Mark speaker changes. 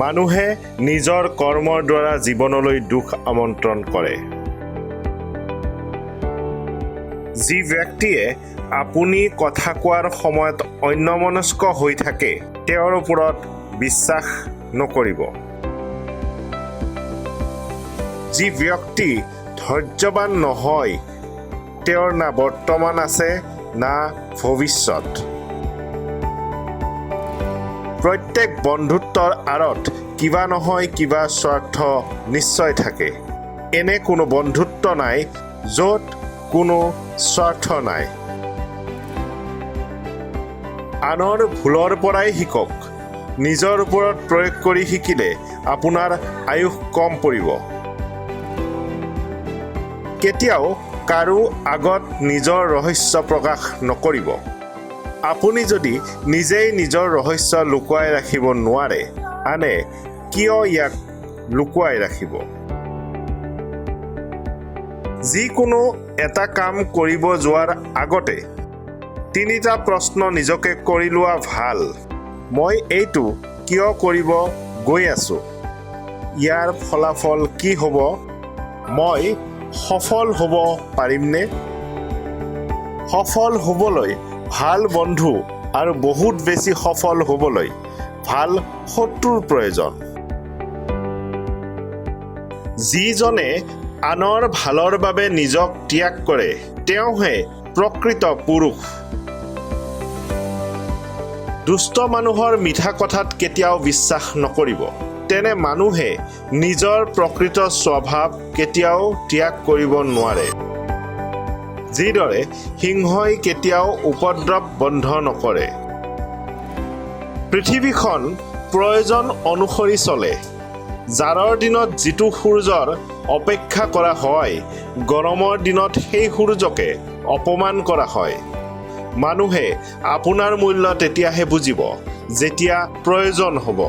Speaker 1: মানুহে নিজৰ কৰ্মৰ দ্বাৰা জীৱনলৈ দুখ আমন্ত্ৰণ কৰে। যি ব্যক্তিয়ে আপুনি কথা কোৱাৰ সময়ত অন্যমনস্ক হৈ থাকে, তেওঁৰ ওপৰত বিশ্বাস নকৰিব। যি ব্যক্তি ধৈৰ্যবান নহয়, তেওঁৰ না বৰ্তমান আছে না ভৱিষ্যত। প্ৰত্যেক বন্ধুত্বৰ আঁৰত কিবা নহয় কিবা স্বাৰ্থ নিশ্চয় থাকে। এনে কোনো বন্ধুত্ব নাই য'ত কোনো স্বাৰ্থ নাই। আনৰ ভুলৰ পৰাই শিকক, নিজৰ ওপৰত প্ৰয়োগ কৰি শিকিলে আপোনাৰ আয়ুস কম পৰিব। কেতিয়াও কাৰো আগত নিজৰ ৰহস্য প্ৰকাশ নকৰিব। আপুনি যদি নিজেই নিজৰ ৰহস্য লুকুৱাই ৰাখিব নোৱাৰে, আনে কিয় ইয়াক লুকুৱাই ৰাখিব? যিকোনো এটা কাম কৰিব যোৱাৰ আগতে তিনিটা প্ৰশ্ন নিজকে কৰি লোৱা ভাল। মই এইটো কিয় কৰিব গৈ আছোঁ? ইয়াৰ ফলাফল কি হ'ব? মই সফল হ'ব পাৰিমনে? সফল হ'বলৈ ভাল বন্ধু আৰু বহুত বেছি সফল হ'বলৈ ভাল শত্ৰুৰ প্ৰয়োজন। যিজনে আনৰ ভালৰ বাবে নিজক ত্যাগ কৰে, তেওঁহে প্ৰকৃত পুৰুষ। দুষ্ট মানুহৰ মিঠা কথাত কেতিয়াও বিশ্বাস নকৰিব। তেনে মানুহে নিজৰ প্ৰকৃত স্বভাৱ কেতিয়াও ত্যাগ কৰিব নোৱাৰে। যিদৰে সিংহই কেতিয়াও উপদ্ৰৱ বন্ধ নকৰে। পৃথিৱীখন প্ৰয়োজন অনুসৰি চলে। জাৰৰ দিনত যিটো সূৰ্যৰ অপেক্ষা কৰা হয়, গৰমৰ দিনত সেই সূৰ্যকে অপমান কৰা হয়। মানুহে আপোনাৰ মূল্য তেতিয়াহে বুজিব, যেতিয়া প্ৰয়োজন হ'ব।